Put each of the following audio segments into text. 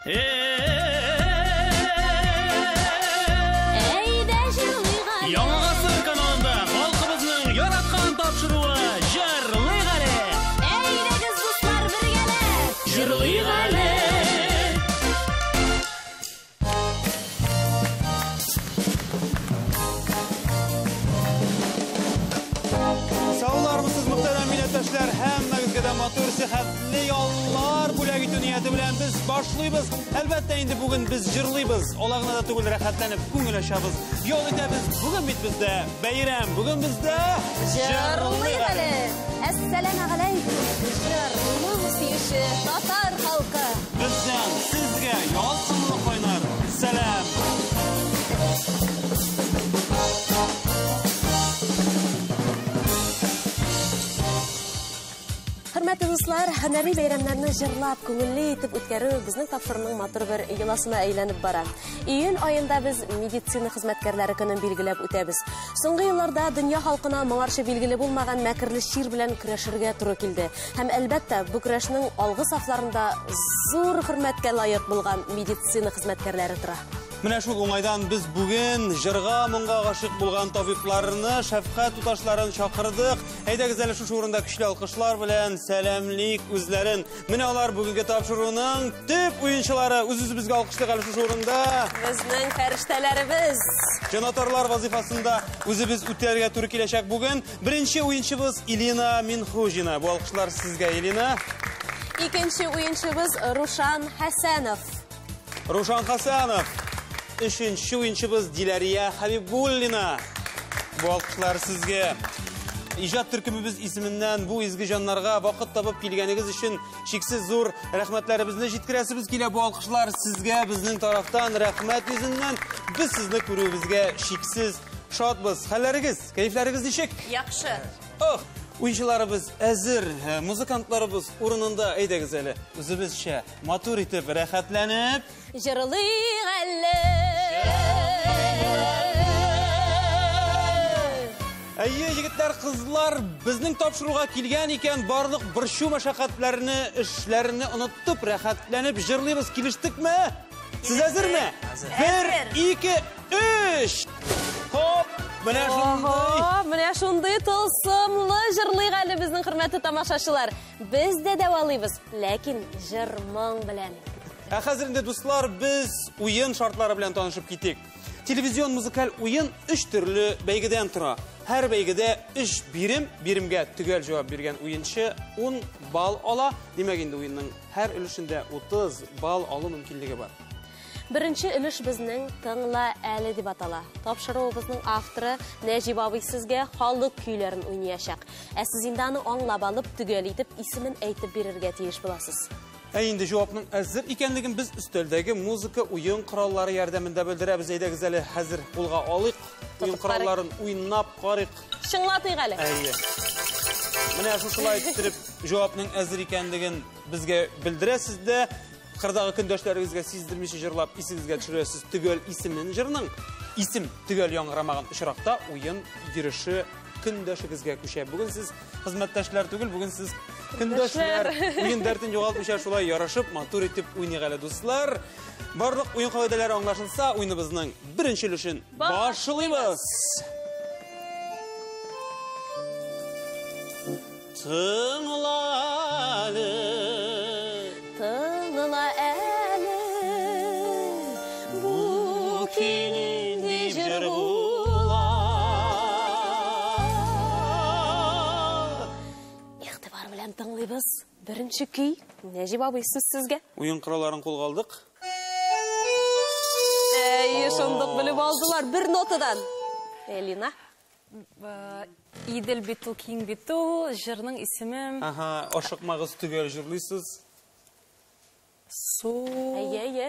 Әйдә җырлыйк әле. Яңа гасыр каналында халкыбызның яраткан тапшыруы Җырлыйк әле. Әйдәгез, дуслар, бергәләп җырлыйк әле. Саулармысыз, мөхтәрәм милләттәшләр, һәммәгезгә дә матур, сихәтле яллар бүләк итү нияте белән без башлыйбыз. Әлбәттә, инде бүген без җырлыйбыз. Алай гына да түгел, рәхәтләнеп күңел ачабыз. Ял итәбез. Бүген бит бездә бәйрәм. Бүген бездә җырлыйк әле. Әссәламегаләйкүм. Җыр, моң сөюче татар халкы. Бездән сезгә ялкынлы кайнар сәлам. Хөрмәтле дуслар, һөнәри бәйрәмнәрне җырлап, күңелле итеп үткәрү безнең тапшыруның матур бер йоласына әйләнеп бара. Июнь аенда без медицина хезмәткәрләре көнен билгеләп үтәбез. Соңгы елларда дөнья халкына моңарчы билгеле булмаган мәкерле чир белән көрәшергә туры килде. Һәм әлбәттә, бу көрәшнең алгы сафларында зур хөрмәткә лаек булган медицина хезмәткәрләре тора. Менә шул уңайдан без бүген җырга, моңга гашыйк булган табибларны, шәфкать туташларын чакырдык. Әйдәгез әле шушы урында көчле алкышлар белән сәламлик үзләрен. Менә алар бүгенге тапшыруның төп уенчылары. Үз-үзебезгә алкышлык әле шушы урында. Безнең фәрештәләребез. Җанатарлар вазифасында үзебез үтәргә туры киләчәк бүген. Беренче уенчыбыз Илина Минхуҗина. Бу алкышлар сезгә, Илина. Икенче уенчыбыз Рушан Хәсәнов. Рушан Хәсәнов. Өченче уенчыбыз Диләрия Хабибуллина. Бу алкышлар сезгә. Иҗат төркемебез исеменнән бу изге җаннарга вакыт табып килгәнегез өчен чиксез зур рәхмәтләребезне җиткерәсебез килә. Бу алкышлар сезгә безнең тарафтан рәхмәт йөзеннән. Без сезне күрүебезгә чиксез шатбыз. Хәлләрегез, кәефләрегез ничек? Яхшы. Ох, уенчыларыбыз әзер, музыкантларыбыз урынында. Әйдәгез әле, үзебезчә матур итеп рәхәтләнеп җырлыйк әле. Әйе, егетләр, кызлар, безнең тапшыруга килгән икән, барлык борчу мәшәкатьләрне, эшләрне онытып, рәхәтләнеп җырлыйбыз. Килештекме? Сез әзерме? Әзер. 1, 2, 3. Хоп, менә шундый. Ого, менә шундый тылсымлы җырлыйк әле безнең хөрмәтле тамашачылар. Без дә дәвалыйбыз, ләкин җыр моң белән. Ә хәзер инде, дуслар, без уен шартлары белән танышып китик. Телевизион музыкаль уен 3 төрле бәйгедән тора. Һәр бәйгедә 3 бирем, биремгә төгәл җавап биргән уенчы 10 балл ала. Димәк, инде уенның һәр өлешендә 30 балл алу мөмкинлеге бар. Беренче өлеш безнең Тыңла әле дип атала. Тапшыруыбызның авторы Нәҗип абый сезгә халык көйләрен уйнаячак. Ә сез инде аны аңлап алып, төгәл итеп исемен әйтеп бирергә тиеш буласыз. Ә инде җавапның әзер икәнлеген без өстәлдәге музыка уен кораллары ярдәмендә белдерәбез. Әйдәгез әле хәзер кулга алыйк. Уен Тотып карыйк. коралларын уйнап карыйк. Чыңлатыйк әле. Әйе. Менә шушылай иттереп җавапның әзер икәнлеген безгә белдерәсез дә, кырдагы көндәшләрегезгә сиздермичә җырлап исегезгә төшерәсез төгәл исемен җырның. Исем төгәл яңгырамаган очракта уен йөреше көндәшегезгә күчә. Бүген сез хезмәттәшләр түгел, бүген сез көндәшләр. Уен дәртен югалтмыйча шулай ярышып, матур итеп уйныйк әле, дуслар. Барлык уен кагыйдәләре аңлашылса, уеныбызның беренче өлешен башлыйбыз. Тыңла әле. Тыңла әле. Бу көй нинди җыр була? Игътибар белән тыңлыйбыз. Беренче көй. Нәҗип абый, сүз сезгә. Уен коралларын кулга алдык. Әйе, шундук белеп алдылар бер нотадан. Элина. Идел бит ул, киң бит ул, җырның исеме. Аһа, ашыкмагыз, төгәл җырлыйсыз. Су. Әйе, әйе.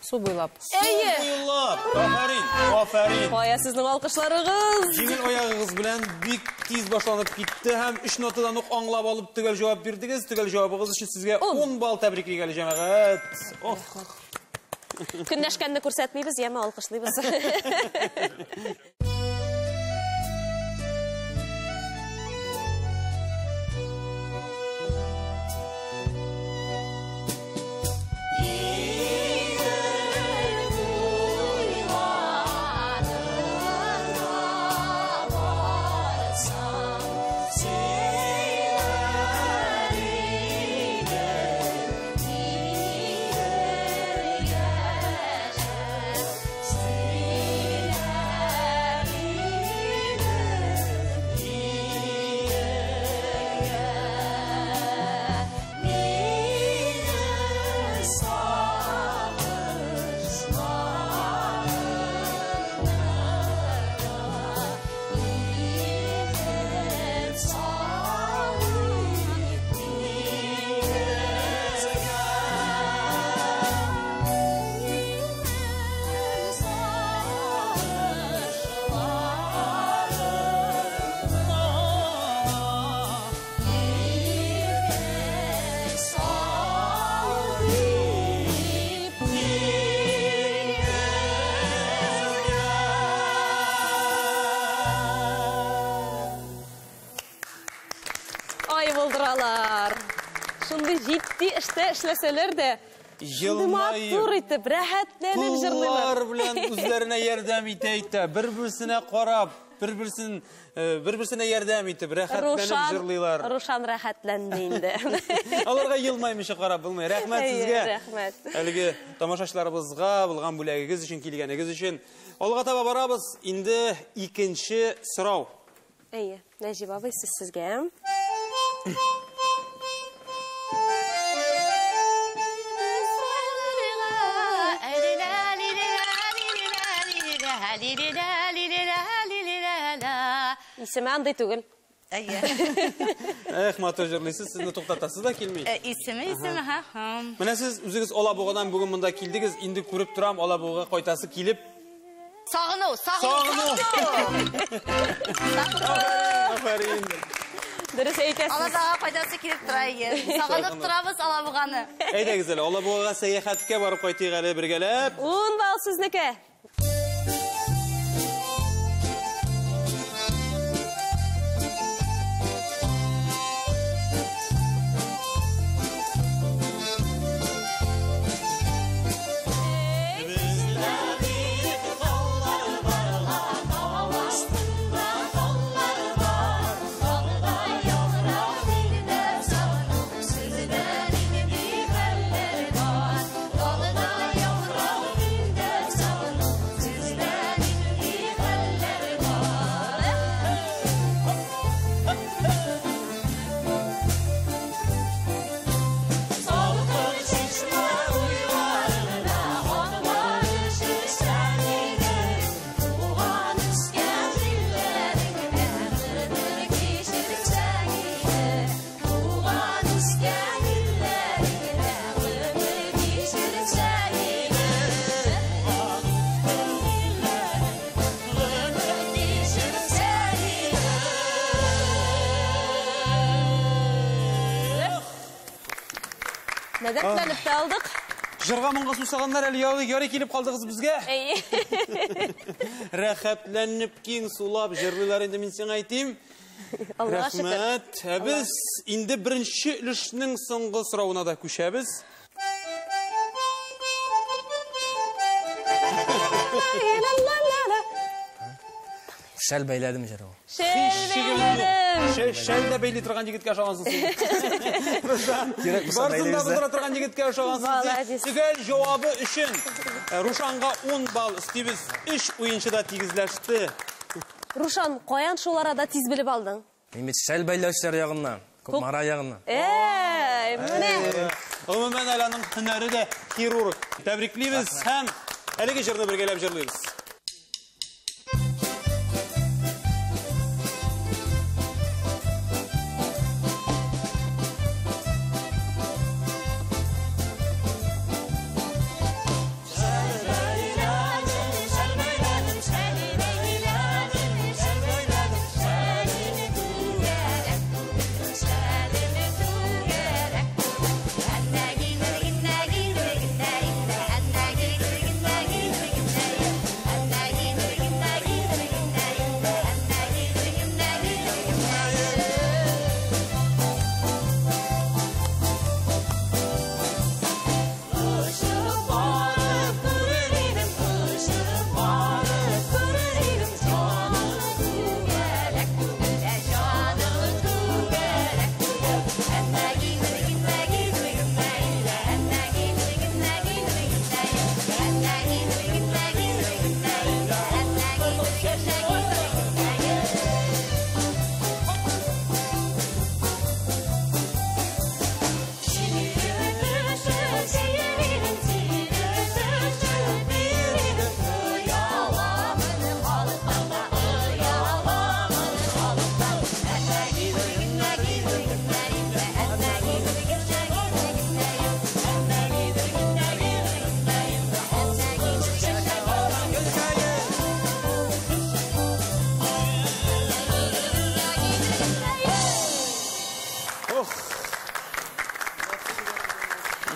Су буйлап. Әйе. Су буйлап. Афәрин, афәрин. Кая сезнең алкышларыгыз? Җиңел аягыгыз белән бик тиз башланып китте һәм 3 нотадан ук аңлап алып төгәл җавап бирдегез. Төгәл җавабыгыз өчен сезгә 10 балл тәбриклик әле, җәмәгать. Ох. Көнләшкәнне күрсәтмибез, яме алкышлыйбыз. яшьтә эшләсәләр дә, шундый матур итеп, рәхәтләнеп җырлыйлар. Куллар белән үзләренә ярдәм итә-итә, бер-берсенә карап, бер-берсенә ярдәм итеп, рәхәтләнеп җырлыйлар. Рушан рәхәтләнде инде. Аларга елмаймыйча карап булмый. Рәхмәт сезгә. Рәхмәт. Әлеге тамашачыларыбызга булган бүләгегез өчен, килгәнегез өчен. Алга таба барабыз. Инде икенче сорау. Әйе, Нәҗип абый, сез сезгә. Исеме андый түгел. Әйе. Эх, матур җырлыйсыз, сезне туктатасыз да килми. Исеме, исеме, ха. Менә сез үзегез Алабугадан бүген монда килдегез, инде күреп торам, Алабугага кайтасы килеп. Сагыну, сагыну, Сагыну. Афәрин. Дөрес әйтәсез. Алабугага кайтасы килеп тора, әйе. Сагынып торабыз Алабуганы. Әйдәгез әле, Алабугага сәяхәткә барып кайтыйк әле бергәләп. 10 балл сезнеке. Мәдәтләнеп тә алдык. Җырга моңга сусаганнар әле ярый килеп калдыгыз безгә. Әйе. Рәхәтләнеп киң сулап җырлыйлар инде, мин сиңа әйтим. Аллаһка шөкер. Рәхмәт. Ә без инде беренче өлешнең соңгы соравына да күчәбез. Шәл бәйләдем җыры ул. Шәл бәйләдем. Шәл дә бәйли торган егеткә ошагансың син. Рушан, Кирәк булса барысын да бәйлибез дә. булдыра торган егеткә ошагансың син. Молодец. Төгәл җавабы өчен Рушанга 10 балл өстибез. 3 уенчы да тигезләште. Рушан, каян шул арада тиз белеп алдың? Мин бит шәл бәйләүчеләр ягыннан, Кукмара ягыннан. Әй, менә. Гомумән, әле аның һөнәре дә хирург. Тәбриклибез һәм әлеге җырны бергәләп җырлыйбыз.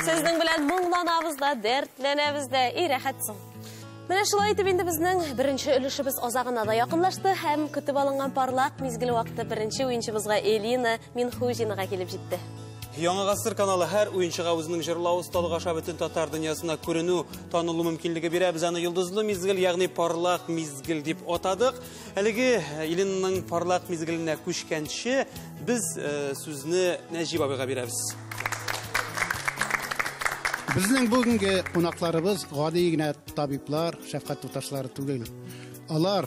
Сезнең белән моңланабыз да, дәртләнәбез дә, и рәхәтсең. Менә шулай итеп инде безнең беренче өлешебез азагына да якынлашты һәм көтеп алынган парлак мизгел вакыты беренче уенчыбызга Элина Минхуҗинага килеп җитте. Яңа Гасыр каналы һәр уенчыга үзенең җырлау осталыгы аша бөтен татар дөньясына күренү, танылу мөмкинлеге бирә. Без аны йолдызлы мизгел, ягъни парлак мизгел дип атадык. Әлеге Илинаның парлак мизгеленә күчкәнче без сүзне Нәҗип абыйга бирәбез. Безнең бүгенге кунакларыбыз гади генә табиблар, шәфкать туташлары түгел. Алар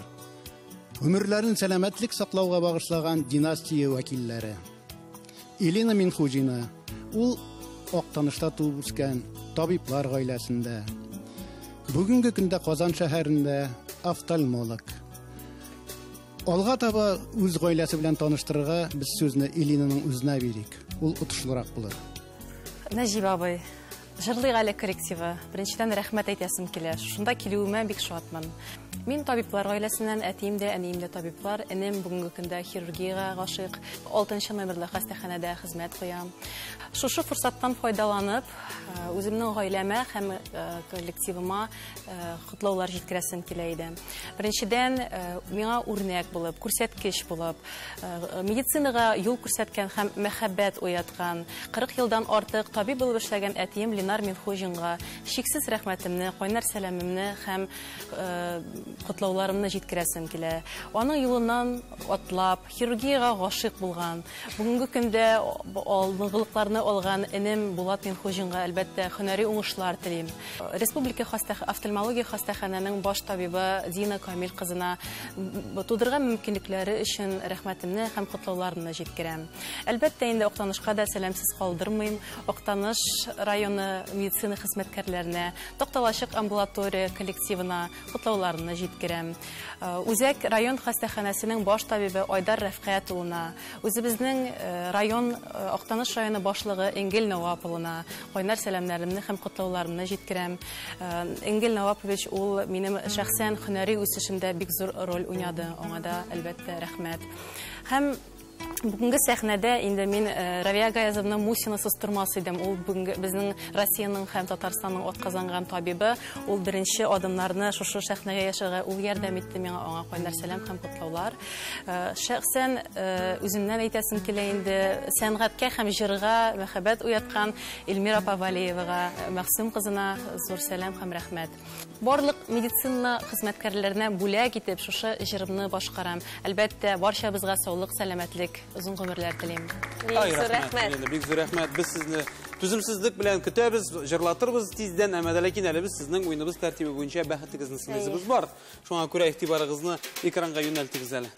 гомерләрен сәламәтлек саклауга багышлаган династия вәкилләре. Элина Минхуҗина, ул Актанышта туып үскән табиблар гаиләсендә. Бүгенге көндә Казан шәһәрендә офтальмолог. Алга таба үз гаиләсе белән таныштырырга без сүзне Элинаның үзенә бирик. Ул отышлырак булыр. Нәҗип абый, җырлыйк әле коллективы. Беренчедән рәхмәт әйтәсем килә. Шунда килүемә бик шатмын. Мин табиблар гаиләсеннән, әтием дә, әнием дә табиблар. Энем бүгенге көндә хирургиягә гашыйк. 6 номерлы хастаханәдә хезмәт куям. Шушы форсаттан файдаланып, үземнең гаиләмә һәм коллективыма котлаулар җиткерәсем килә иде. Беренчедән, миңа үрнәк булып, күрсәткеч булып, медицинага юл күрсәткән һәм мәхәббәт уяткан, 40 елдан артык табиб булып эшләгән әтием Ленар Минхуҗинга чиксез рәхмәтемне, кайнар сәламемне һәм котлауларымны җиткерәсем килә. Аның юлыннан атлап, хирургиягә гашыйк булган, бүгенге көндә алдынгылыкларны алган энем Булат Минхуҗинга әлбәттә һөнәри уңышлар телим. Республика офтальмология хастаханәнең баш табибы Дина Камил кызына тудырган мөмкинлекләре өчен рәхмәтемне һәм котлауларымны җиткерәм. Әлбәттә инде Актанышка да сәламсез калдырмыйм. Актаныш районы медицина хезмәткәрләренә, Такталачык амбулатория коллективына котлауларымны җиткерәм. Үзәк район хастаханәсенең баш табибы Айдар Рәфкать улына, үзебезнең район Актаныш районы башлыгы Энгель Навап улына кайнар сәламнәремне һәм котлауларымны җиткерәм. Энгель Навапович ул минем шәхсән һөнәри үсешемдә бик зур роль уйнады. Аңа да әлбәттә рәхмәт. Һәм бүгенге сәхнәдә инде мин Равия Гаязовна Мусинасыз тормас идем. Ул бүгенге безнең Россиянең һәм Татарстанның атказанган табибы. Ул беренче адымнарны шушы сәхнәгә яшәргә ул ярдәм итте миңа. Аңа кайнар сәлам һәм котлаулар. Шәхсән үземнән әйтәсем килә инде, сәнгатькә һәм җырга мәхәббәт уяткан Эльмира апа Валиевага, Мәгъсүм кызына зур сәлам һәм рәхмәт. Барлык медицина хезмәткәрләренә бүләк итеп шушы җырымны башкарам. Әлбәттә, барчабызга саулык, сәламәтлек, озын гомерләр телим. Бик зур рәхмәт. Бик зур рәхмәт. Без сезне түземсезлек белән көтәбез, җырлатырбыз тиздән, әмма дә ләкин әле без сезнең уеныбыз тәртибе буенча бәхетегезне сыныйсыбыз бар. Шуңа күрә игътибарыгызны экранга юнәлтегез әле.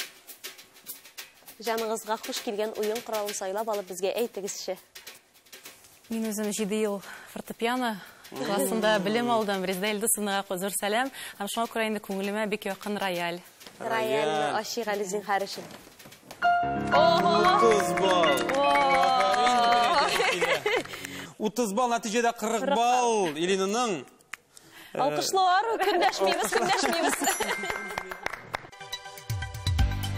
Җаныгызга хуш килгән уен коралын сайлап алып безгә әйтегезче. Мин үзем 7 ел фортепиано классында белем алдым. Резеда Илдусовнага зур сәлам. Һәм шуңа күрә инде күңелемә бик якын рояль. Рояльне ачыйк әле зинһар өчен. 30 балл. 30 балл, нәтиҗәдә 40 балл Элинаның. Алкышлар, көндәшмибез, көндәшмибез.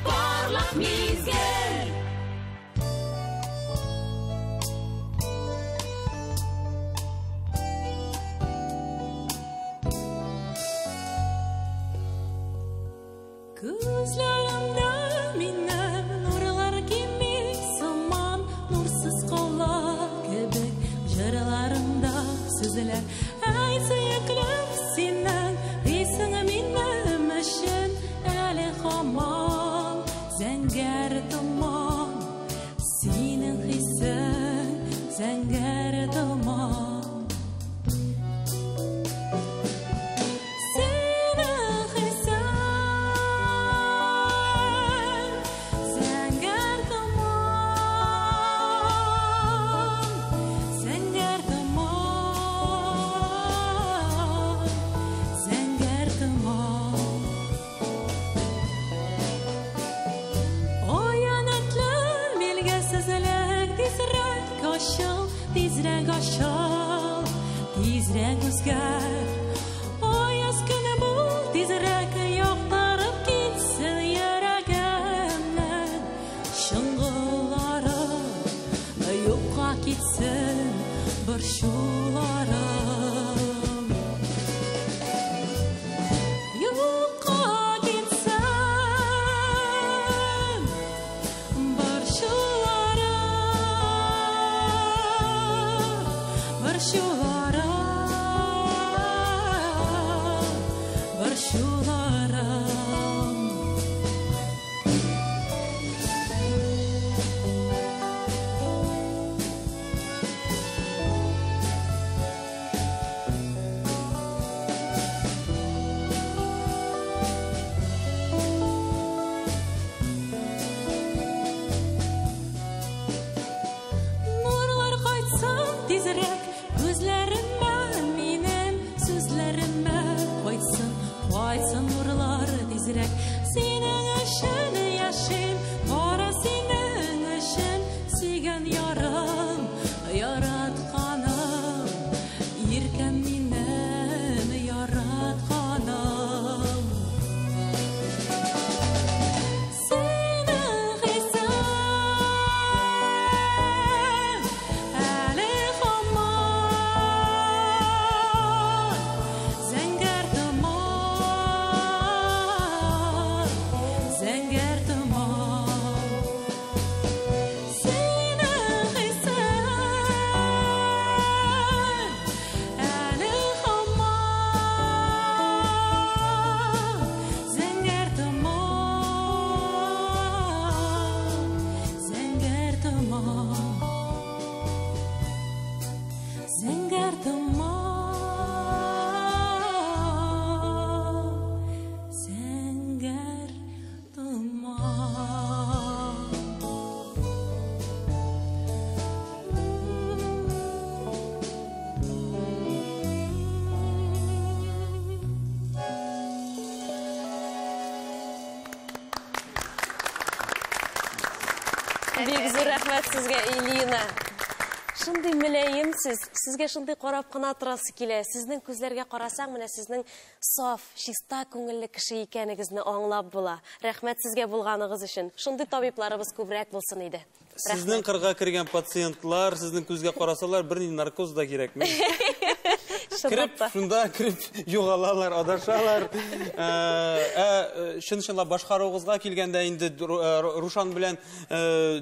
Парлак мизгел. Күзләремдә минем нурлар кими сыман, нурсыз кала кебек җырларымда сүзләр. Әй, сөеклем, синең хисең минем өчен әле һаман зәңгәр томан. Синең хисең зәңгәр томан. Зәңгәр томан. Рәхмәт сезгә, Элина. Шундый мөлаем сез, сезгә шундый карап кына торасы килә. Сезнең күзләргә карасаң, менә сезнең саф, чиста күңелле кеше икәнегезне аңлап була. Рәхмәт сезгә булганыгыз өчен. Шундый табибларыбыз күбрәк булсын иде. Сезнең кырга кергән пациентлар, сезнең күзгә карасалар, бернинди наркоз да кирәкми. Кереп, шунда кереп югалалар, адашалар. Чын-чынлап башкаруыгызга килгәндә инде Рушан белән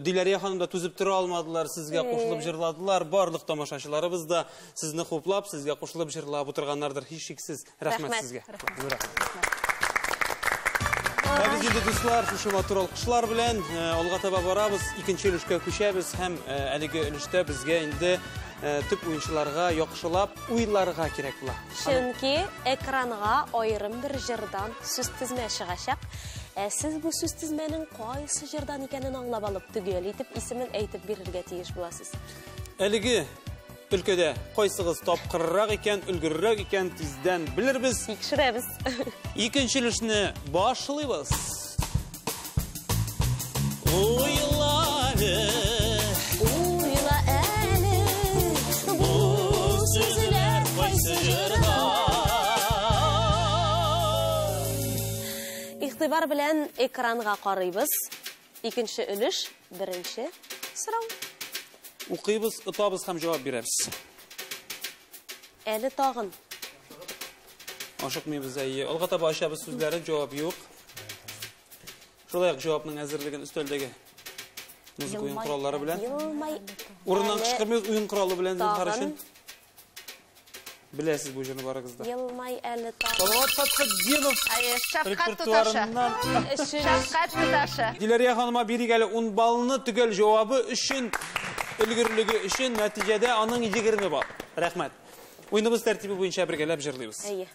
Диләрия ханым да түзеп тора алмадылар, сезгә кушылып җырладылар. Барлык тамашачыларыбыз да сезне хуплап, сезгә кушылып җырлап утырганнардыр, һичшиксез. Рәхмәт сезгә. Ә без инде, дуслар, шушы матур алкышлар белән алга таба барабыз, икенче өлешкә күчәбез һәм әлеге өлештә безгә инде төп уенчыларга яхшылап уйларга кирәк була. Чөнки экранга аерым бер җырдан сүз тезмә чыгачак. Ә сез бу сүз тезмәнең кайсы җырдан икәнен аңлап алып, төгәл итеп исемен әйтеп бирергә тиеш буласыз. Әлеге өлкәдә кайсыгыз тапкыррак икән, өлгеррәк икән, тиздән белербез. Тикшерәбез. Икенче өлешне башлыйбыз. Уйла әле, уйла әле, бу сүзләр кайсы җырда? Игътибар белән экранга карыйбыз. Икенче өлеш, беренче сорау. Укыйбыз, отабыз һәм җавап бирәбез. Әле тагын. Ашыкмыйбыз, әйе. Алга таба ачабыз сүзләрен, җавап юк. Шулай ук җавапның әзерлеген өстәлдәге музыка уен кораллары белән. Урыннан кычкырмыйбыз, уен коралы белән зинһар өчен. Беләсез бу җырны барыгыз да. Елмай әле тагын. Салават Фәтхетдинов Шәфкать туташы. Шәфкать туташы. Диләрия ханыма бирик әле 10 баллны төгәл җавабы өчен, өлгерлеге өчен, нәтиҗәдә аның 20 балл. Рәхмәт. Уеныбыз тәртибе буенча бергәләп җырлыйбыз. Әйе.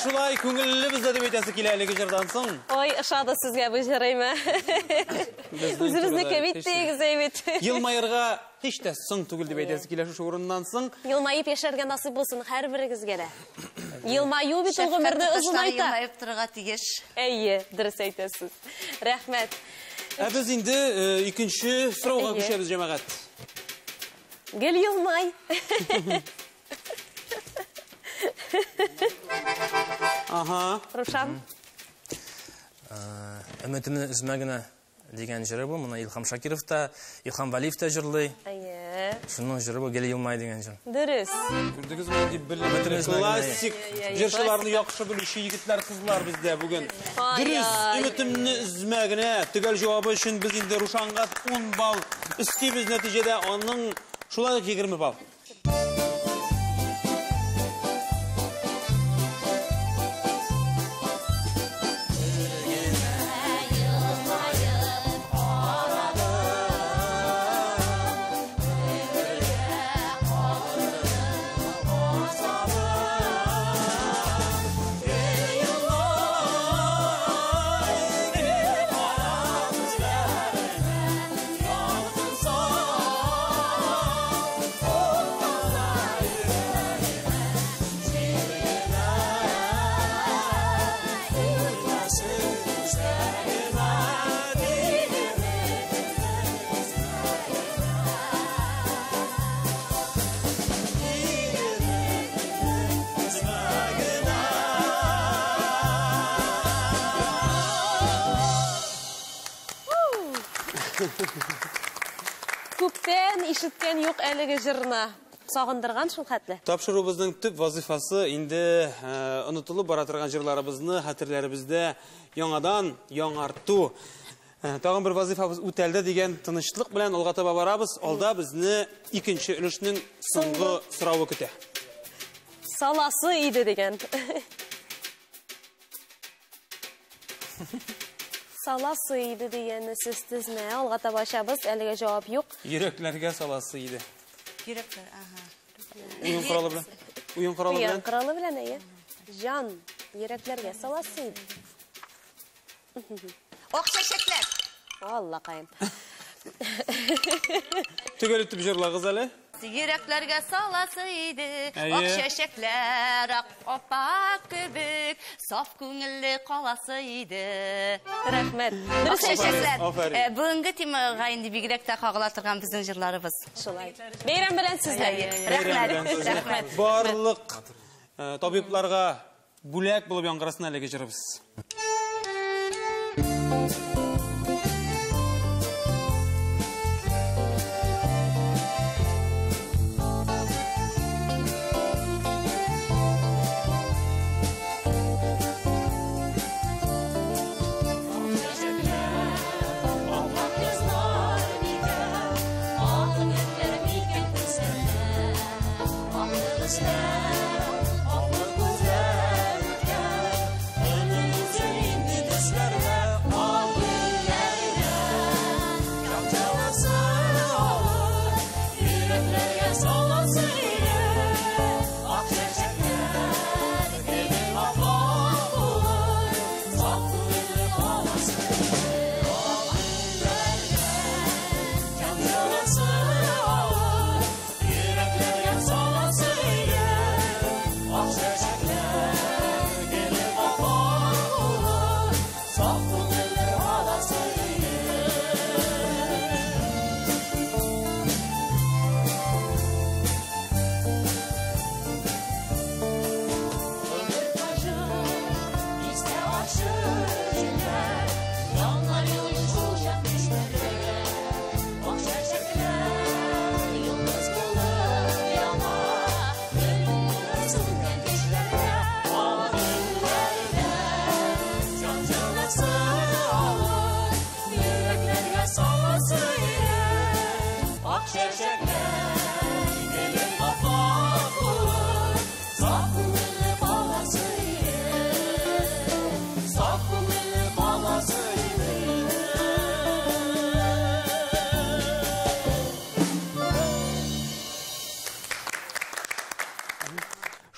Шулай күңелле бездә дип әйтәсе килә әлеге җырдан соң. Ой, ошады сезгә бу җыр, әйме? Үзебезнеке бит дигез, әйбит. Елмаерга һич тә соң түгел дип әйтәсе килә шушы урыннан соң. Елмаеп яшәргә насыйп булсын һәрберегезгә дә. Елмаю бит ул гомерне озынайта. Елмаеп торырга тиеш. Әйе, дөрес әйтәсез. Рәхмәт. Ә без инде икенче сорауга күчәбез, җәмәгать. Гел елмай. Ага. Рушан. Өметемне өзмә генә дигән җыры бу. Моны Илһам Шакиров та, Илһам Валиев та җырлый. Әйе. Шуның җыры бу, Гел елмай дигән җыр. Дөрес. Күрдегезме, нинди белемле, классик җырчыларны яхшы белүче егетләр, кызлар бездә бүген. Дөрес, өметемне өзмә генә. Төгәл җавабы өчен без инде Рушанга 10 балл өстибез, нәтиҗәдә аның шулай ук 20 балл. Күптән ишеткән юк әлеге җырны. Сагындырган шул хәтле. Тапшыруыбызның төп вазифасы инде онытылып бара торган җырларыбызны хәтерләребездә яңадан яңарту. Тагын бер вазифабыз үтәлде дигән тынычлык белән алга таба барабыз. Алда безне икенче өлешнең соңгы соравы көтә. Саласы иде дигән. Саласы иде дигән сүз тезмә. Алга таба ачабыз, әлегә җавап юк. Йөрәкләргә саласы иде. Йөрәкләр, ага. Уен коралы белән. Уен коралы белән. Уен коралы белән, әйе. Җан йөрәкләргә саласы иде. Ак чәчәкләр. Аллакаем. Төгәл итеп җырлагыз әле. Йөрәкләргә саласы иде, ак чәчәкләр, ак апак кебек, саф күңелле каласы иде. Рәхмәт. Ак чәчәкләр. Бүгенге темага инде бигрәк тә кагыла торган безнең җырларыбыз. Шулай. Бәйрәм белән сезне. Рәхмәт. Рәхмәт. Барлык табибларга бүләк булып яңгырасын әлеге җырыбыз.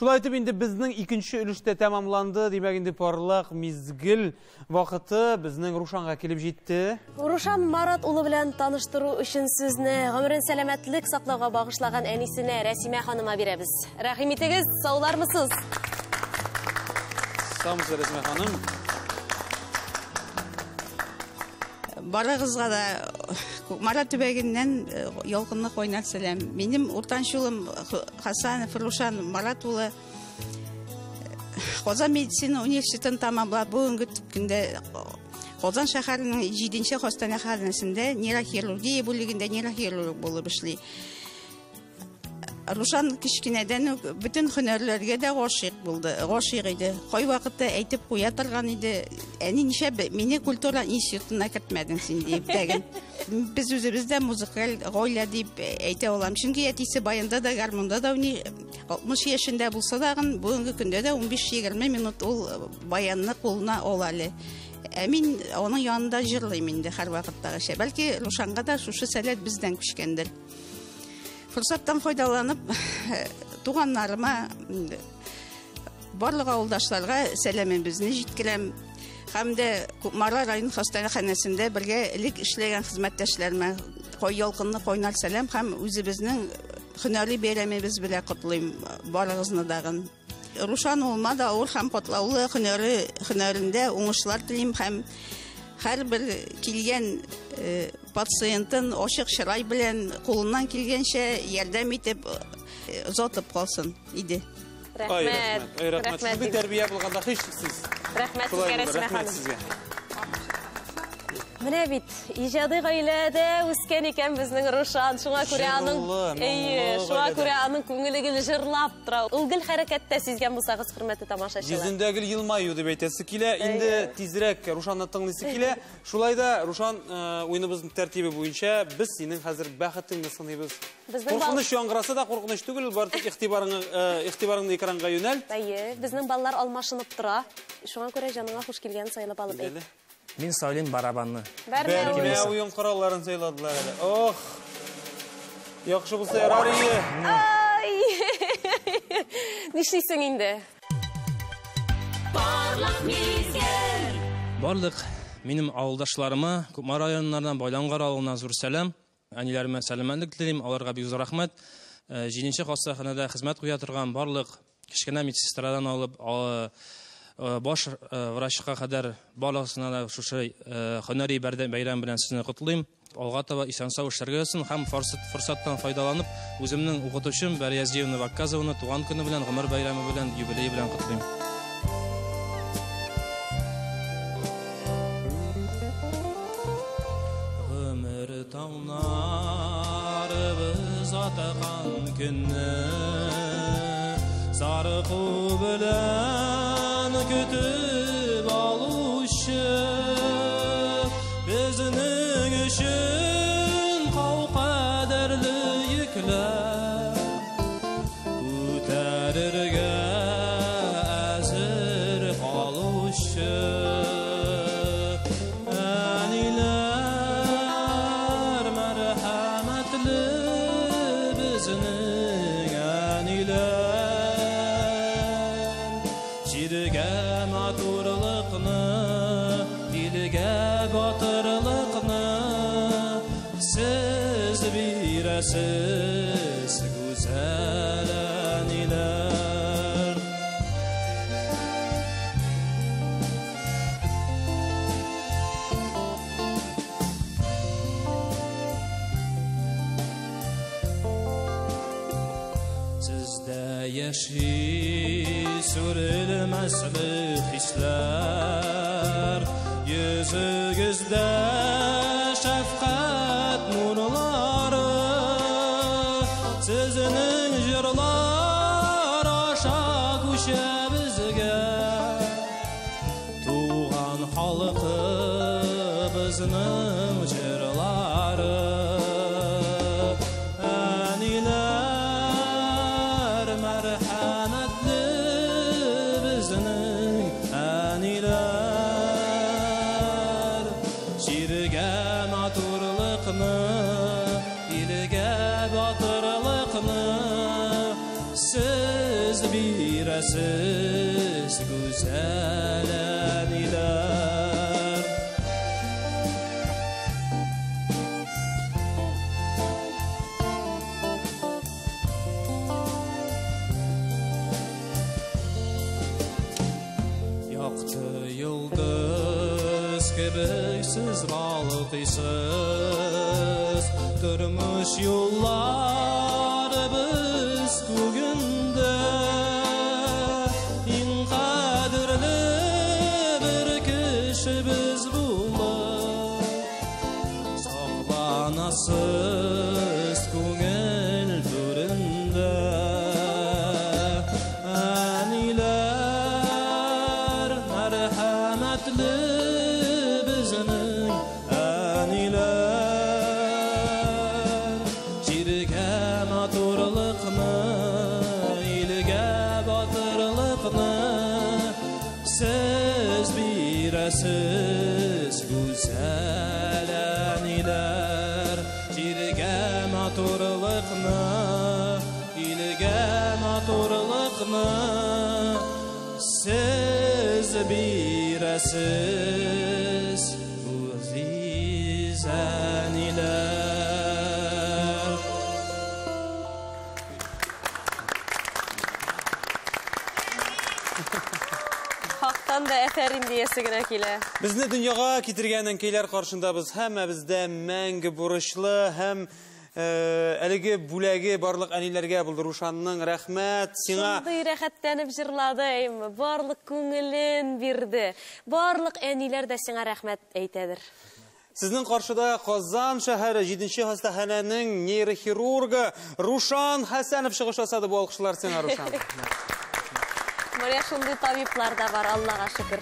Шулай итеп инде безнең икенче өлештә тәмамланды. Димәк инде парлак мизгел вакыты безнең Рушанга килеп җитте. Рушан Марат улы белән таныштыру өчен сүзне гомерен сәламәтлек саклауга багышлаган әнисенә Рәсимә ханыма бирәбез. Рәхим итегез, саулармысыз? Саумысыз, Рәсимә ханым. Барыгызга да Кукмара төбәгеннән ялкынлы кайнар сәлам. Минем уртанчы улым Хасанов Рушан Марат улы Казан медицина университетын тамамлап, бүгенге көндә Казан шәһәренең 7нче хастаханәсендә нейрохирургия бүлегендә нейрохирург булып эшли. Рушан кечкенәдән үк бөтен һөнәрләргә дә гашыйк булды, гашыйк иде. Кайвакытта әйтеп куя торган иде, әни нишләп мине культура институтына кертмәдең син дип тәген. Без үзебез дә музыкаль гаилә дип әйтә алам. Чөнки әтисе баянда да, гармунда да уйный. 60 яшендә булса да, бүгенге көндә дә 15-20 минут ул баянны кулына ала әле. Ә мин аның янында җырлыйм инде һәрвакыттагыча. Бәлки Рушанга да шушы сәләт бездән күчкәндер. Форсаттан файдаланып, туганнарыма, барлык авылдашларга сәламебезне җиткерәм. Һәм дә Кукмара район хастаханәсендә бергә элек эшләгән хезмәттәшләремә ялкынлы кайнар сәлам һәм үзебезнең һөнәри бәйрәмебез белән котлыйм барыгызны дагын. Рушан улыма да авыр һәм катлаулы һөнәрендә уңышлар телим һәм һәрбер килгән пациентын ачык чырай белән кулыннан килгәнчә ярдәм итеп озатып калсын иде. Рәхмәт. Рәхмәт. Шундый тәрбия булганда һичшиксез. Рәхмәт сезгә, Рәсимә ханым. Сезгә. Менә бит иҗади гаиләдә үскән икән безнең Рушан. Шуңа күрә аның әйе, шуңа күрә аның күңеле гел җырлап тора. Ул гел хәрәкәттә, сизгән булсагыз, хөрмәтле тамашачылар. Йөзендә гел елмаю дип әйтәсе килә. Инде тизрәк Рушанны тыңлыйсы килә. Шулай да, Рушан, уеныбызның тәртибе буенча без синең хәзер бәхетеңне сыныйбыз. Куркыныч яңгыраса да куркыныч түгел, бары тик игътибарыңны экранга юнәлт. Әйе, безнең баллар алмашынып тора. Шуңа күрә җаныңа хуш килгәнен сайлап алып әйт. Мин сайлыйм барабанны. Бәрмә уен коралларын сайладылар әле. Ох! Яхшы булса ярар ие. Ай! Нишлисең инде? Барлык мизгел. Барлык минем авылдашларыма, Кукмара районнарынан, Байлангар авылына зур сәлам. Әниләремә сәламәтлек телим, аларга бик зур рәхмәт. 7нче хастаханәдә хезмәт куя торган барлык кечкенә медсестрадан алып, баш врачка кадәр барысына да шушы һөнәри бәйрәм белән сезне котлыйм. Алга таба исән-сау эшләргә язсын һәм форсаттан файдаланып, үземнең укытучым Бәрия Зиевна Вакказованы туган көне белән, гомер бәйрәме белән, юбилее белән котлыйм. Гомер таңнарыбыз атаган көнне сарыку белән көтеп алучы, безнең өчен кау-кадерле йөкләр күтәрергә әзер калучы. Әниләр мәрхәмәтле безнең әниләр, җиргә матурлыкны, илгә батырлыкны сез бирәсез, гүзәл әниләр. Сездә яши сүрелмәслек хисләр, йөзегездә шәфкать нурлары, сезнең җырлар аша күчә безгә туган халкыбызның җырлары. Әниләр мәрхәмәтле безнең әниләр, җиргә матурлыкны, илгә батырлыкны сез бирәсез, гүзәл әниләр. Якты йолдыз кебек сез балкыйсыз, тормыш юлларыбыз күгендә. Иң кадерле бер кешебез булып, сакланасыз күңел түрендә. Әниләр мәрхәмәтле безнең әниләр, җиргә матурлыкны, илгә батырлыкны сез бирәсез, гүзәл әниләр. Җиргә матурлыкны, илгә матурлыкны сез бирәсез, газиз әниләр. Хактан да әфәрин диясе генә килә. Безне дөньяга китергән әнкәйләр каршында без һәммәбез дә мәңге бурычлы һәм әлеге бүләге барлык әниләргә булды Рушанның. Рәхмәт сиңа. Шундый рәхәтләнеп җырлады, әйме, барлык күңелен бирде. Барлык әниләр дә сиңа рәхмәт әйтәдер. Сезнең каршыда Казан шәһәре 7-нче хастаханәнең нейрохирургы Рушан Хәсәнов чыгыш ясады. Бу алкышлар сиңа, Рушан. Менә шундый табиблар да бар, Аллага шөкер.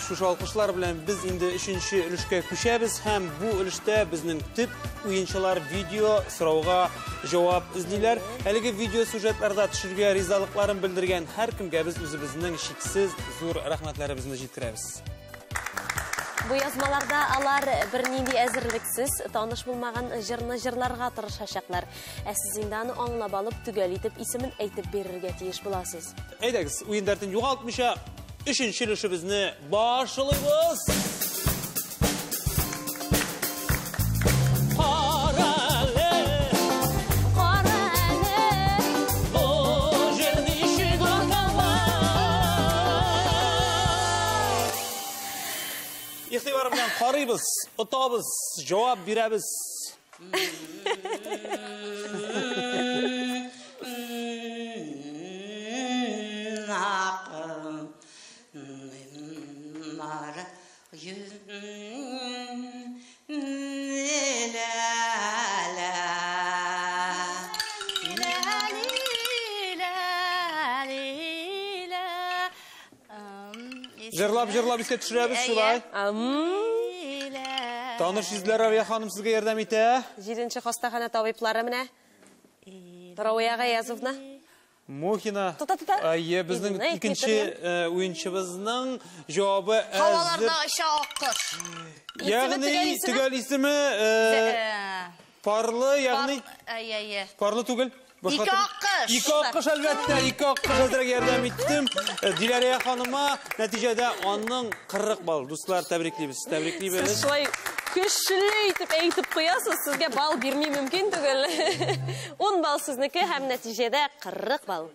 Шушы алкышлар белән без инде 3-нче өлешкә күчәбез һәм бу өлештә безнең төп уенчылар видео сорауга җавап эзлиләр. Әлеге видео сюжетларда төшергә ризалыкларын белдергән һәркемгә без үзебезнең чиксез зур рәхмәтләребезне җиткерәбез. Бу язмаларда алар бернинди әзерлексез, таныш булмаган җырны җырларга тырышачаклар. Ә сез инде аны аңлап алып, төгәл итеп исемен әйтеп бирергә тиеш буласыз. Әйдәгез, уен дәртен югалтмыйча, 3-нче өлешебезне башлыйбыз. Игътибар белән карыйбыз, отабыз, җавап бирәбез. Җырлап-җырлап искә төшерәбез шулай. Таныш йөзләр, Равия ханым сезгә ярдәм итә. 7-нче хастаханә табиблары менә. Равия Гаязовна. Мухина. Тота-тота. Әйе, безнең икенче уенчыбызның җавабы әзер. Һаваларда оча аккош. Ягъни төгәл исеме парлы, ягъни парлы түгел. Ике аккош. Ике аккош, әлбәттә, ике аккош әзрәк ярдәм иттем. Диләрә ханыма нәтиҗәдә аның 40 балл. Дуслар, тәбриклибез, тәбриклибез. Сез шулай көчле итеп әйтеп куясыз, сезгә балл бирми мөмкин түгел. 10 балл сезнеке һәм нәтиҗәдә 40 балл.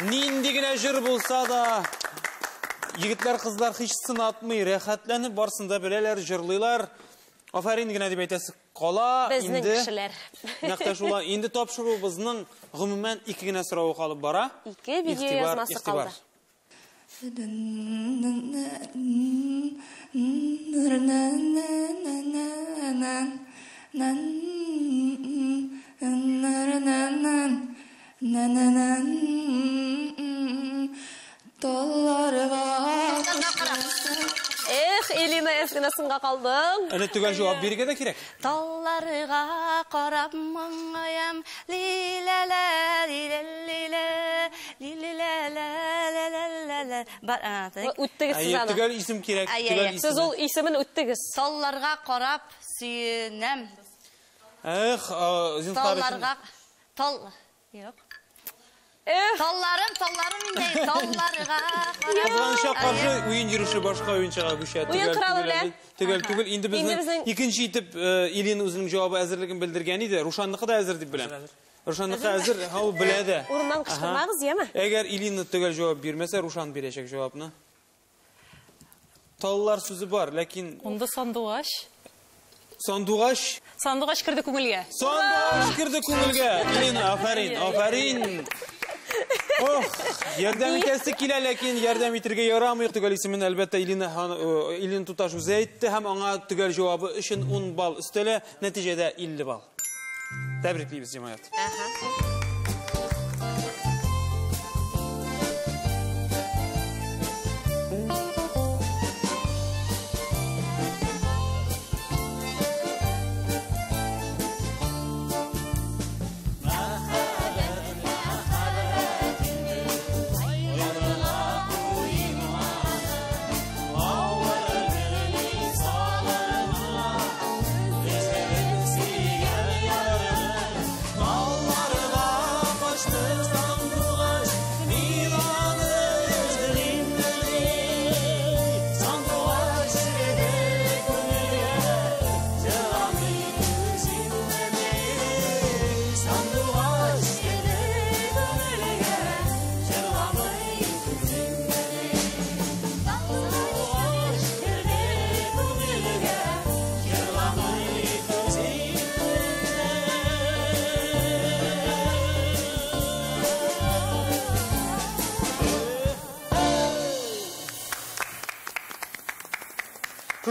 Нинди генә җыр булса да, егетләр, кызлар һич сынатмый, рәхәтләнеп барсын да беләләр, җырлыйлар. Афәрин генә дип әйтәсе кала. Безнең кешеләр. Нәкъ тә шулай. Инде тапшыруыбызның гомумән ике генә соравы калып бара. Ике видео язмасы калды. Эх, Элина Әз генә соңга калдың. Әле төгәл җавап бирергә дә кирәк. Талларга карап моңаям, ли-ла-ла, ли-ла-ли-ла, ли-ли-ла-ла-ла-ла-ла. Үттегез сез аны. Төгәл исем кирәк, төгәл исем. Сез ул исемен үттегез. Талларга карап сөенәм. Эх, зинһар өчен. Талларга тал юк. Талларым, талларым инде, талларга карап. Кызганычка каршы уен йөреше башка уенчыга күчә. Уен коралы белән. Төгәл түгел. Инде безнең икенче итеп Илина үзенең җавабы әзерлеген белдергән иде. Рушанныкы да әзер дип беләм. Рушанныкы әзер, һа ул белә дә. Урыннан кычкырмагыз, яме? Әгәр Илина төгәл җавап бирмәсә, Рушан бирәчәк җавапны. Таллар сүзе бар, ләкин Унда сандугач. Сандугач. Сандугач керде күңелгә. Сандугач керде күңелгә. Илина, афәрин, афәрин. Ох, ярдәм итәсе килә, ләкин ярдәм итергә ярамый. Төгәл исемен әлбәттә Илина туташ үзе әйтте һәм аңа төгәл җавабы өчен 10 балл өстәлә, нәтиҗәдә 50 балл. Тәбриклибез, җәмәгать.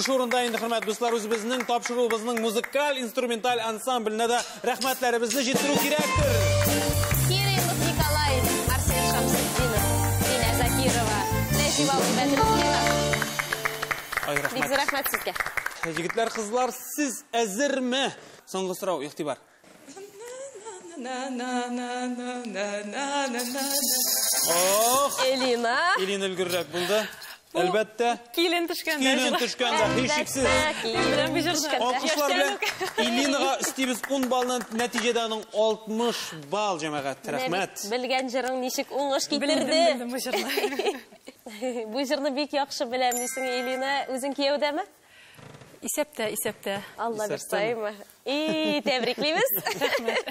Шушы урында инде, хөрмәтле дуслар, үзебезнең тапшыруыбызның музыкаль-инструменталь ансамбленә дә рәхмәтләребезне җиткерү кирәктер. Кириллов Николай, Арсен Шамсетдинов, Динә Закирова, Нәҗиба Бәдретдинов. Ай, рәхмәт. Бик зур рәхмәт сезгә. Егетләр, кызлар, сез әзерме? Соңгы сорау, игътибар. Ох! Элина. Элина өлгеррәк булды. Әлбәттә. Килен төшкәндә. Килен төшкәндә, һичшиксез. Алкышлар белән Элинага өстибез 10 баллны, нәтиҗәдә аның 60 балл, җәмәгать. Рәхмәт. Белгән җырың ничек уңыш китерде. Белдем бу җырны. Бу җырны бик яхшы беләм, дисең, Элина. Үзең кияүдәме? Исәптә, исәптә. Алла бирсәйме. И, тәбриклибез. Рәхмәт.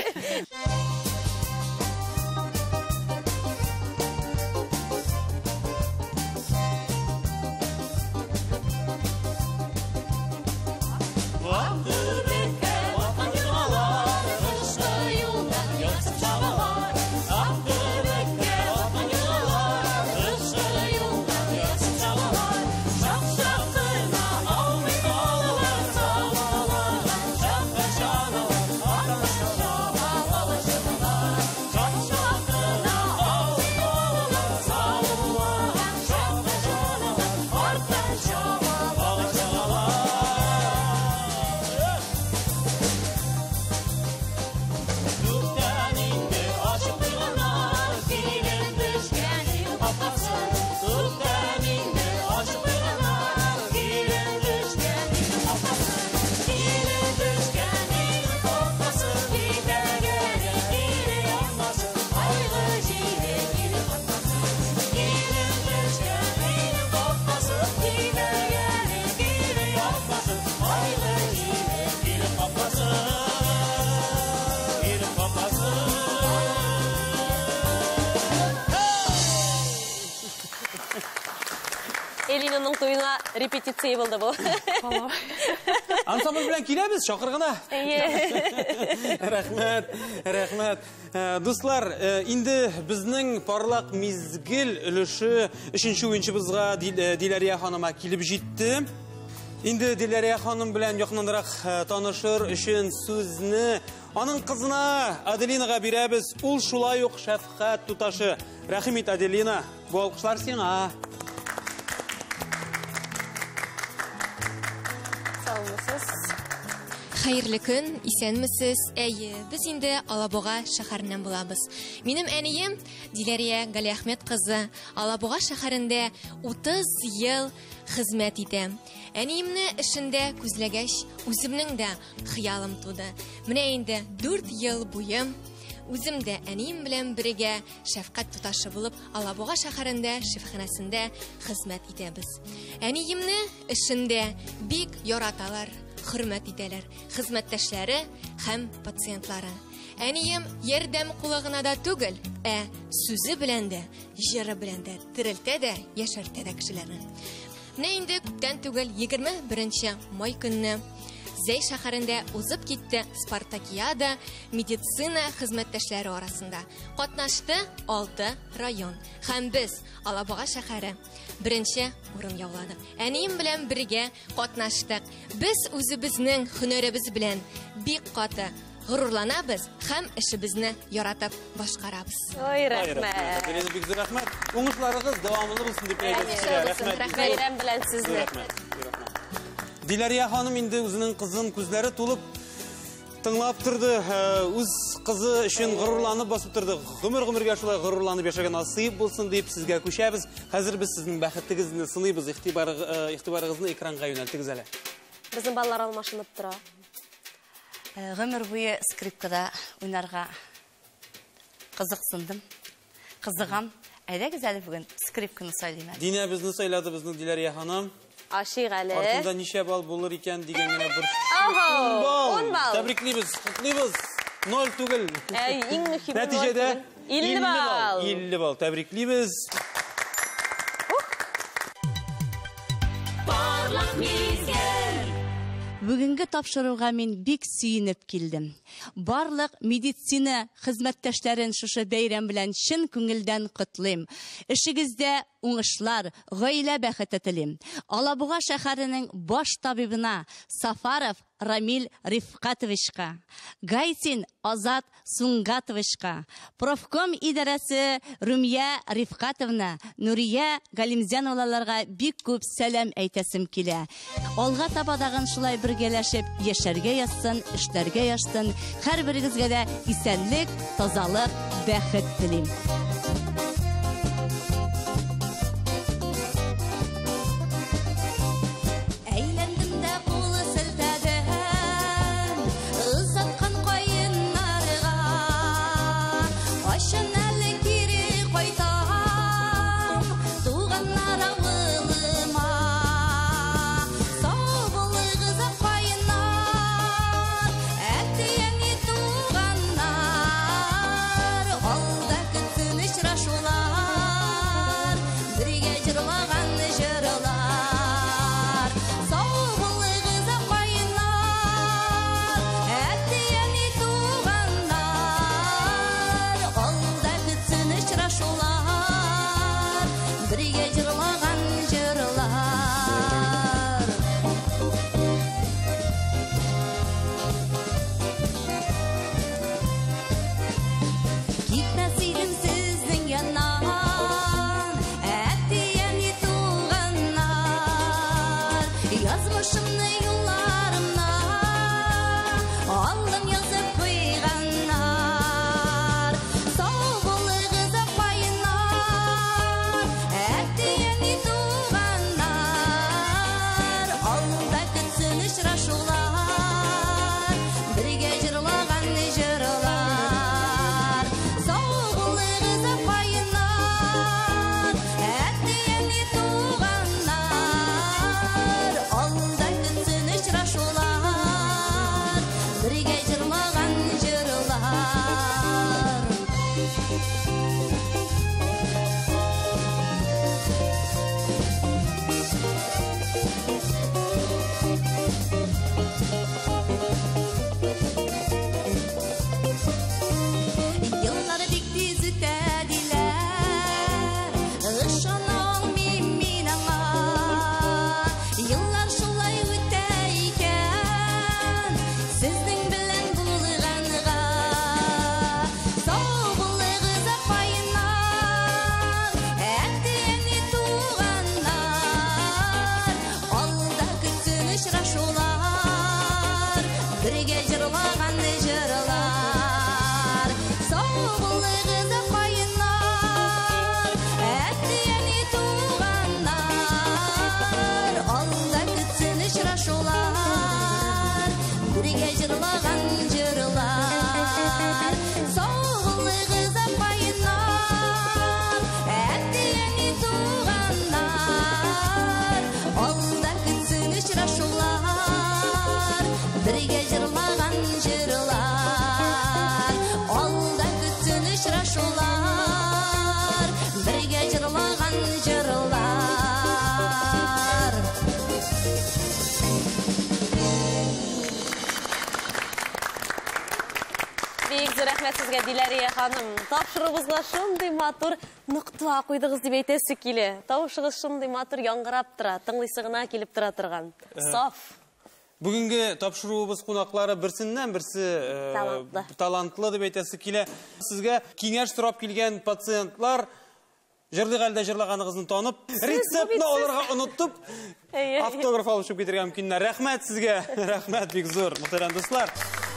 Элинаның туена репетиция булды бу. Ансамбль белән киләбез, чакыр гына. Рәхмәт, рәхмәт. Дуслар, инде безнең парлак мизгел өлеше өченче уенчыбызга Диләрия ханыма килеп җитте. Инде Диләрия ханым белән якыннанрак танышыр өчен сүзне аның кызына Аделинага бирәбез. Ул шулай ук шәфкать туташы. Рәхим ит, Аделина, бу алкышлар сиңа. Саумысыз. Хәерле көн, исәнмесез. Әйе, без инде Алабуга шәһәреннән булабыз. Минем әнием Диләрия Галиәхмәт кызы Алабуга шәһәрендә 30 ел хезмәт итә. Әниемне эшендә күзләгәч, үземнең дә хыялым туды. Менә инде 4 ел буе үзем дә әнием белән бергә шәфкать туташы булып Алабуга шәһәрендә шифаханәсендә хезмәт итәбез. Әниемне эшендә бик яраталар, хөрмәт итәләр хезмәттәшләре һәм пациентлары. Әнием ярдәм кулы гына да түгел, ә сүзе белән дә, җыры белән дә терелтә дә, яшәртә дә кешеләрне. Менә инде күптән түгел 21 май көнне Зәй шәһәрендә узып китте Спартакиада медицина хезмәттәшләре арасында. Катнашты 6 район. Һәм без Алабуга шәһәре беренче урын яуладык. Әнием белән бергә катнаштык. Без үзебезнең һөнәребез белән бик каты горурланабыз һәм эшебезне яратып башкарабыз. Ой, рәхмәт. Рәхмәт. Бик зур рәхмәт. Уңышларыгыз дәвамлы булсын дип әйтәбез. Рәхмәт. Бәйрәм белән сезне. Диләрия ханым инде үзенең кызын күзләре тулып тыңлап торды. Үз кызы өчен горурланып басып торды. Гомер-гомергә шулай горурланып яшәгән насыйп булсын дип сезгә күчәбез. Хәзер без сезнең бәхетегезне сыныйбыз. Игътибарыгызны экранга юнәлтегез әле. Безнең балалар алмашынып тора. Гомер буе скрипкада уйнарга кызыксындым. Кызыгам. Әйдәгез әле бүген скрипканы сайлыйм әле. Динә безне сайлады, безнең Диләрия ханым. Ашыйк әле. Артында ничә балл булыр икән дигән генә бер. 10 балл. Тәбриклибез, котлыйбыз. 0 түгел. Иң мөһиме нәтиҗәдә 50 балл. 50 балл. Тәбриклибез. Парлак мизгел. Бүгенге тапшыруга мин бик сөенеп килдем. Барлык медицина хезмәттәшләрен шушы бәйрәм белән чын күңелдән котлыйм. Эшегездә уңышлар, гаилә бәхете телим. Алабуга шәһәренең баш табибына Сафаров Рамиль Рифкатовичка, Гайтин Азат Сунгатовичка, профком идарәсе Румия Рифкатовна, Нурия Галимзяноваларга бик күп сәлам әйтәсем килә. Алга таба тагын шулай бергәләшеп яшәргә язсын, эшләргә язсын. Һәрберегезгә дә исәнлек, тазалык, бәхет телим. Сау булыгыз, апайнар, әти-әни. бергә җырлаган җырлар. Алда көтсен очрашулар, бергә җырлаган җырлар. Бик зур рәхмәт сезгә, Диләрия ханым. Тапшыруыбызга шундый матур нокта куйдыгыз дип әйтәсе килә. Тавышыгыз шундый матур яңгырап тора, тыңлыйсы гына килеп тора торган. Саф. Бүгенге тапшыруыбыз кунаклары берсеннән берсе талантлы дип әйтәсе килә. Сезгә киңәш сорап килгән пациентлар җырлык әлдә җырлаганыгызны танып, рецептны алырга онытып, автограф алып чыгып китәргә мөмкиннәр. Рәхмәт сезгә, рәхмәт бик зур, мөхтәрәм дуслар.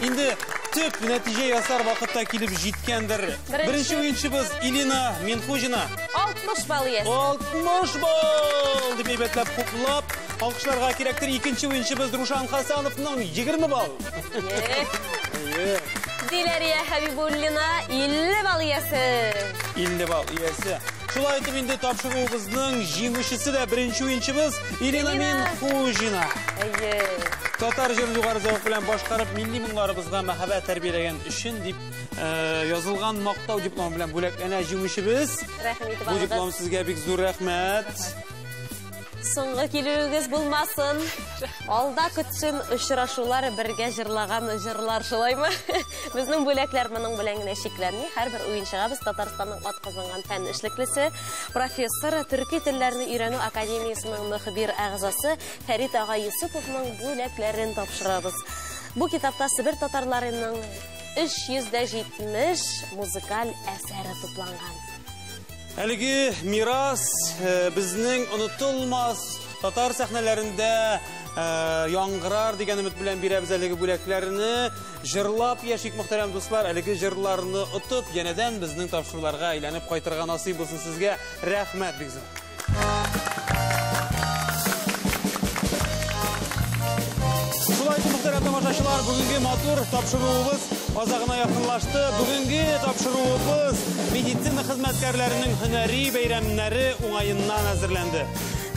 Инде төп нәтиҗә ясар вакытта килеп җиткәндер. Беренче уенчыбыз Илина Минхуҗина. 60 балл иясе. 60 балл дип әйбәтләп хуплап, алкышларга кирәктер. Икенче уенчыбыз Рушан Хасановның 20 балл. Диләрия Хәбибуллина 50 балл иясе. 50 балл иясе. Шулай итеп инде тапшыруыбызның җиңүчесе дә беренче уенчыбыз Илина Минхуҗина. Татар җырын югары зәвык белән башкарып, милли моңнарыбызга мәхәббәт тәрбияләгән өчен дип язылган мактау дипломы белән бүләкләнә җиңүчебез. Рәхмәт итеп Бу диплом сезгә бик зур рәхмәт. Соңгы килүегез булмасын. Алда көтсен очрашулар, бергә җырлаган җырлар, шулаймы? Безнең бүләкләр моның белән генә чикләнми. Һәрбер уенчыга без Татарстанның атказанган фән эшлеклесе, профессор, төрки телләрне өйрәнү академиясенең мөхбир әгъзасы Фәрит ага Юсуповның бүләкләрен тапшырабыз. Бу китапта Себер татарларының 370 музыкаль әсәре тупланган. Әлеге мирас безнең онытылмас татар сәхнәләрендә яңгырар дигән өмет белән бирәбез әлеге бүләкләрне. Җырлап яшик, мөхтәрәм дуслар, әлеге җырларны отып, янәдән безнең тапшыруларга әйләнеп кайтырга насыйп булсын сезгә. Рәхмәт бик зур. Шулай итеп, мөхтәрәм тамашачылар, бүгенге матур тапшыруыбыз азагына якынлашты. Бүгенге тапшыруыбыз медицина хезмәткәрләренең һөнәри бәйрәмнәре уңаеннан әзерләнде.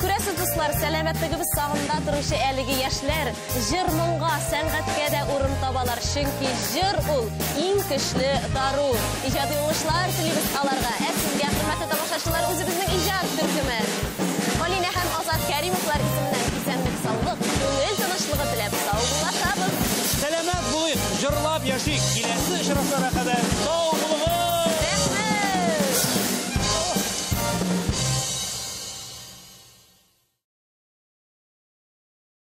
Күрәсез, дуслар, сәламәтлегебез сагында торучы әлеге яшьләр җыр моңга, сәнгатькә дә урын табалар, чөнки җыр ул иң көчле дару. Иҗади уңышлар телибез аларга. Ә сезгә, хөрмәтле тамашачылар, үзебезнең иҗат төркеме Алинә һәм Азат Кәримовлар исеменнән исәнлек, саулык, күңел тынычлыгы теләп саубуллашабыз. Сәламәт булыйк, җырлап яшик. Киләсе очрашуларга кадәр